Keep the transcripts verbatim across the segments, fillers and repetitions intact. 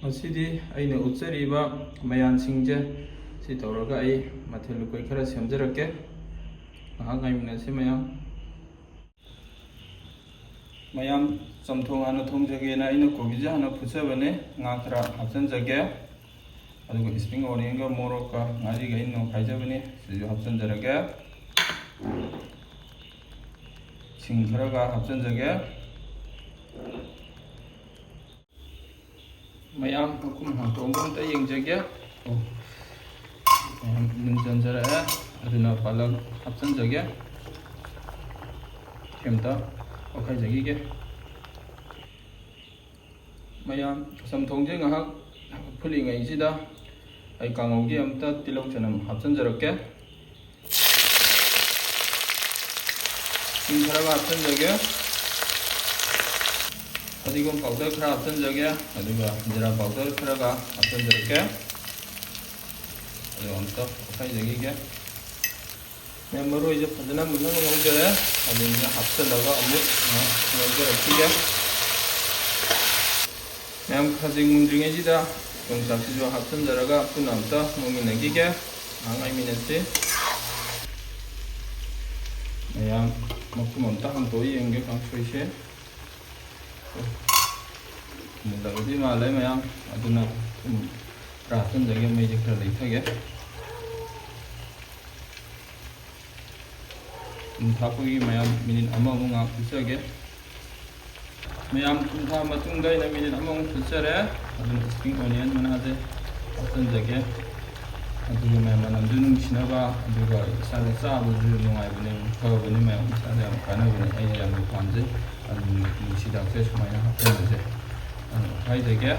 ꯉꯁꯤꯗꯤ ꯑꯩꯅ ꯎꯠꯆꯔꯤꯕ ꯃꯌꯥꯟꯁꯤꯡꯁꯦ ꯁꯤ ꯇꯧꯔꯒ ꯑꯩ ꯃꯊꯦꯜ ꯂꯨꯀꯣꯏ ꯈꯔ ꯁꯦꯝꯖꯔꯛꯀꯦ꯫ ꯉꯥꯏꯍꯥꯛ ꯉꯥꯏꯃꯤꯟꯅꯁꯤ ꯃꯌꯥꯝ꯫ ꯃꯌꯥꯝ, ꯆꯝꯊꯣꯡ ꯍꯥꯟꯅ ꯊꯣꯡꯖꯒꯦꯅ ꯑꯩꯅ ꯀꯣꯕꯤꯁꯦ ꯍꯥꯟꯅ ꯐꯨꯠꯆꯕꯅꯦ꯫ ꯉꯥ ꯈꯔ ꯍꯥꯞꯆꯤꯟꯖꯒꯦ꯫ ꯑꯗꯨꯒ spring onionꯒ ꯃꯣꯔꯣꯛꯀ ꯉꯥꯔꯤꯒ ꯑꯩꯅ ꯅꯣꯏꯈꯥꯏꯖꯕꯅꯤ꯫ ꯁꯤꯁꯨ ꯍꯥꯞꯆꯤꯟꯖꯔꯒꯦ꯫ ꯁꯤꯡ ꯈꯔꯒ ꯍꯥꯞꯆꯤꯟꯖꯒꯦ꯫ ꯃꯌꯥꯝ ꯃꯈꯨꯝ ꯍꯥꯡꯇꯣꯛꯑꯒ ꯑꯝꯇ ꯌꯦꯡꯖꯒꯦ꯫ ꯑꯣ, ꯃꯌꯥꯝ ꯑꯗꯨꯝ ꯆꯟꯖꯔꯛꯑꯦ꯫ ꯑꯗꯨꯅ ꯄꯥꯂꯛ ꯍꯥꯞꯆꯤꯟꯖꯒꯦ꯫ ꯁꯤ ꯑꯝꯇ ꯑꯣꯠꯈꯥꯏꯖꯈꯤꯒꯦ꯫ ꯃꯌꯥꯝ, ꯆꯝꯊꯣꯡꯁꯦ ꯉꯥꯏꯍꯥꯛ ꯐꯨꯠꯂꯤꯉꯩꯁꯤꯗ ꯑꯩ ꯀꯥꯡꯉꯧꯒꯤ ꯑꯝꯇ ꯇꯤꯜꯍꯧ ꯆꯅꯝ ꯍꯥꯞꯆꯤꯟꯖꯔꯛꯀꯦ꯫ ꯁꯤꯡ ꯈꯔꯒ ꯍꯥꯞꯆꯤꯟꯖꯒꯦ꯫ ꯐꯗꯤꯒꯣꯝ powder ꯈꯔ ꯍꯥꯞꯆꯤꯟꯖꯒꯦ꯫ ꯑꯗꯨꯒ ꯖꯤꯔꯥ powder ꯈꯔꯒ ꯍꯥꯞꯆꯤꯟꯖꯔꯛꯀꯦ꯫ ꯑꯗꯨꯒ ꯑꯝꯇ ꯑꯣꯠꯈꯥꯏꯖꯈꯤꯒꯦ꯫ ꯃꯌꯥꯝ, ꯃꯔꯣꯏꯁꯦ ꯐꯖꯅ ꯃꯨꯟꯅꯕ ꯉꯧꯖꯔꯦ꯫ ꯑꯗꯨꯅ ꯍꯥꯞꯆꯤꯜꯂꯒ ꯑꯃꯨꯛ ꯉꯥꯏꯍꯥꯛ ꯉꯧꯖꯔꯛꯈꯤꯒꯦ꯫ ꯃꯌꯥꯝ, ꯈꯥꯖꯤꯡ ꯃꯨꯟꯗ꯭ꯔꯤꯉꯩꯁꯤꯗ ꯌꯣꯡꯆꯥꯛꯁꯤꯁꯨ ꯍꯥꯞꯆꯤꯟꯖꯔꯒ ꯄꯨꯟꯅ ꯑꯝꯇ ꯉꯧꯃꯤꯟꯅꯈꯤꯒꯦ꯫ ꯉꯥꯏꯍꯥꯛ ꯉꯥꯏꯃꯤꯟꯅꯁꯤ꯫ ꯃꯌꯥꯝ, ꯃꯈꯨꯝ ꯑꯝꯇ ꯍꯥꯡꯇꯣꯛꯑ ꯌꯦꯡꯒꯦ ꯀꯥꯡꯁꯣꯏꯁꯦ꯫ ꯃꯨꯜꯂꯕꯗꯤ ꯃꯥꯜꯂꯦ ꯃꯌꯥꯝ, ꯑꯗꯨꯅ ꯊꯨꯝ ꯈꯔ ꯍꯥꯞꯆꯤꯟꯖꯒꯦ, ꯃꯩꯁꯦ ꯈꯔ ꯂꯩꯊꯒꯦ꯫ ꯊꯨꯝ ꯊꯥꯛꯄꯒꯤ ꯃꯌꯥꯝ minute ꯑꯃꯃꯨꯛ ꯉꯥꯏꯍꯥꯛ ꯐꯨꯠꯆꯒꯦ꯫ ꯃꯌꯥꯝ, ꯊꯨꯝ ꯊꯥꯛꯑ ꯃꯇꯨꯡꯗ ꯑꯩꯅ minute ꯑꯃꯃꯨꯛ ꯐꯨꯠꯆꯔꯦ꯫ ꯑꯗꯨꯅ spring onion ꯃꯅꯥꯁꯦ ꯍꯥꯞꯆꯤꯟꯖꯒꯦ꯫ ꯑꯗꯨꯒ ꯃꯌꯥꯝ ꯃꯅꯝꯁꯨ ꯅꯨꯡꯁꯤꯅꯕ, ꯑꯗꯨꯒ ꯏꯁꯥꯗ ꯆꯥꯕꯗꯁꯨ ꯅꯨꯡꯉꯥꯏꯕꯅꯦ, ꯐꯕꯅꯦ ꯃꯌꯥꯝ, ꯏꯁꯥꯗ ꯌꯥꯝ ꯀꯥꯟꯅꯕꯅꯦ꯫ ꯑꯩ ꯌꯥꯝꯅ ꯄꯥꯝꯖꯩ꯫ ꯑꯗꯨꯅ ꯅꯨꯡꯁꯤꯗꯥꯛꯁꯦ ꯁꯨꯃꯥꯏꯅ ꯍꯥꯞꯆꯤꯟꯕꯁꯦ꯫ ꯑꯗꯨꯅ ꯑꯣꯠꯈꯥꯏꯖꯒꯦ꯫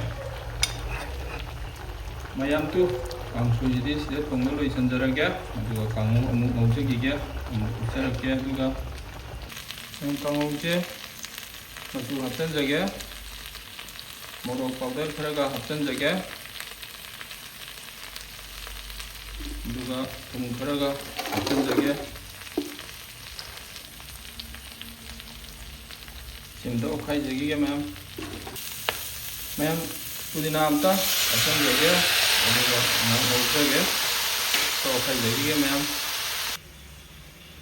ꯃꯌꯥꯝ ꯇꯨ, ꯀꯥꯡꯁꯣꯏꯁꯤꯗꯤ ꯁꯤꯗ ꯊꯣꯡꯕ ꯂꯣꯏꯁꯤꯟꯖꯔꯒꯦ꯫ ꯑꯗꯨꯒ ꯀꯥꯡꯉꯧ ꯑꯃꯨꯛ ꯉꯧꯖꯈꯤꯒꯦ, ꯑꯃꯨꯛ ꯎꯠꯆꯔꯛꯀꯦ꯫ ꯑꯗꯨꯒ ꯀꯥꯡꯉꯧꯁꯦ ꯃꯆꯨ ꯍꯥꯞꯆꯤꯟꯖꯒꯦ, ꯃꯣꯔꯣꯛ powder ꯈꯔꯒ ꯍꯥꯞꯆꯤꯟꯖꯒꯦ, ꯑꯗꯨꯒ ꯊꯨꯝ ꯈꯔꯒ ꯍꯥꯞꯆꯤꯟꯖꯒꯦ꯫ ꯁꯤ ꯑꯝꯇ ꯑꯣꯠꯈꯥꯏꯖꯈꯤꯒꯦ ꯃꯌꯥꯝ꯫ ꯃꯌꯥꯝ, ꯄꯨꯗꯤꯅꯥ ꯑꯝꯇ ꯍꯥꯞꯆꯤꯟꯖꯒꯦ, ꯑꯗꯨꯒ ꯉꯥꯏꯍꯥꯛ ꯉꯧꯖꯒꯦ꯫ ꯇꯣꯠꯈꯥꯏꯖꯈꯤꯒꯦ ꯃꯌꯥꯝ꯫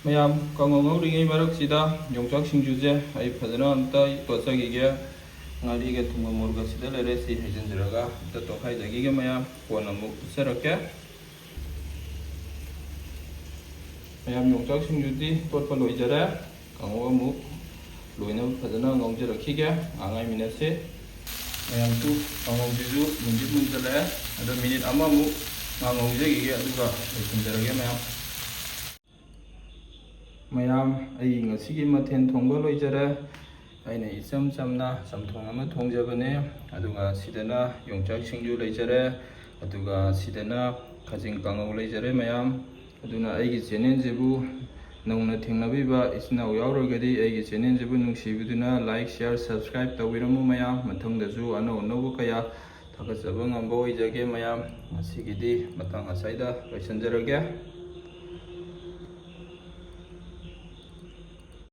ꯃꯌꯥꯝ, ꯀꯥꯡꯉꯧ ꯉꯧꯔꯤꯉꯩ ꯃꯔꯛꯁꯤꯗ ꯌꯣꯡꯆꯥꯛ ꯁꯤꯡꯖꯨꯁꯦ ꯑꯩ ꯐꯖꯅ ꯑꯝꯇ ꯇꯣꯠꯆꯈꯤꯒꯦ꯫ ꯉꯥꯔꯤꯒ ꯊꯨꯝꯒ ꯃꯣꯔꯣꯛꯀ ꯁꯤꯗ ꯂꯩꯔꯦ, ꯁꯤ ꯍꯩꯖꯤꯟꯖꯔꯒ ꯑꯝꯇ ꯇꯣꯠꯈꯥꯏꯖꯈꯤꯒꯦ ꯃꯌꯥꯝ, ꯀꯣꯟꯅ ꯑꯃꯨꯛ ꯎꯠꯆꯔꯛꯀꯦ꯫ ꯃꯌꯥꯝ, ꯌꯣꯡꯆꯥꯛ ꯁꯤꯡꯖꯨꯗꯤ ꯇꯣꯠꯄ ꯂꯣꯏꯖꯔꯦ꯫ ꯀꯥꯡꯉꯧ ꯑꯃꯨꯛ ꯂꯣꯏꯅꯕ ꯐꯖꯅ ꯉꯧꯖꯔꯛꯈꯤꯒꯦ꯫ ꯉꯥꯏꯍꯥꯛ ꯉꯥꯏꯃꯤꯟꯅꯁꯤ꯫ ꯃꯌꯥꯝꯁꯨ ꯀꯥꯡꯉꯧꯁꯤꯁꯨ ꯃꯨꯟꯗꯤ ꯃꯨꯟꯖꯜꯂꯛꯑꯦ꯫ ꯑꯗꯣ ꯃꯤꯅꯤꯠ ꯑꯃꯃꯨꯛ ꯉꯥꯏꯍꯥꯛ ꯉꯧꯖꯈꯤꯒꯦ, ꯑꯗꯨꯒ ꯂꯣꯏꯁꯤꯟꯖꯔꯒꯦ ꯃꯌꯥꯝ꯫ ꯃꯌꯥꯝ, ꯑꯩ ꯉꯁꯤꯒꯤ ꯃꯊꯦꯜ ꯊꯣꯡꯕ ꯂꯣꯏꯖꯔꯦ꯫ ꯑꯩꯅ ꯏꯆꯝ ꯆꯝꯅ ꯆꯝꯊꯣꯡ ꯑꯃ ꯊꯣꯡꯖꯕꯅꯦ꯫ ꯑꯗꯨꯒ ꯁꯤꯗꯅ ꯌꯣꯡꯆꯥꯛ ꯁꯤꯡꯖꯨ ꯂꯩꯖꯔꯦ꯫ ꯑꯗꯨꯒ ꯁꯤꯗꯅ ꯈꯥꯖꯤꯡ ꯀꯥꯡꯉꯧ ꯂꯩꯖꯔꯦ ꯃꯌꯥꯝ꯫ ꯑꯗꯨꯅ ꯑꯩꯒꯤ ꯆꯦꯅꯦꯜꯁꯤꯕꯨ ꯅꯧꯅ ꯊꯦꯡꯅꯕꯤꯕ ꯏꯆꯤꯟ ꯏꯅꯥꯎ ꯌꯥꯎꯔꯒꯗꯤ ꯑꯩꯒꯤ ꯆꯦꯅꯦꯜꯁꯤꯕꯨ ꯅꯨꯡꯁꯤꯕꯤꯗꯨꯅ like, share, subscribe ꯇꯧꯕꯤꯔꯝꯃꯨ ꯃꯌꯥꯝ꯫ ꯃꯊꯪꯗꯁꯨ ꯑꯅꯧ ꯑꯅꯧꯕ ꯀꯌꯥ ꯊꯥꯒꯠꯆꯕ ꯉꯝꯕ ꯑꯣꯏꯖꯒꯦ ꯃꯌꯥꯝ꯫ ꯉꯁꯤꯒꯤꯗꯤ ꯃꯇꯥꯡ ꯑꯁ꯭ꯋꯥꯏꯗ ꯂꯣꯏꯁꯤꯟꯖꯔꯒꯦ꯫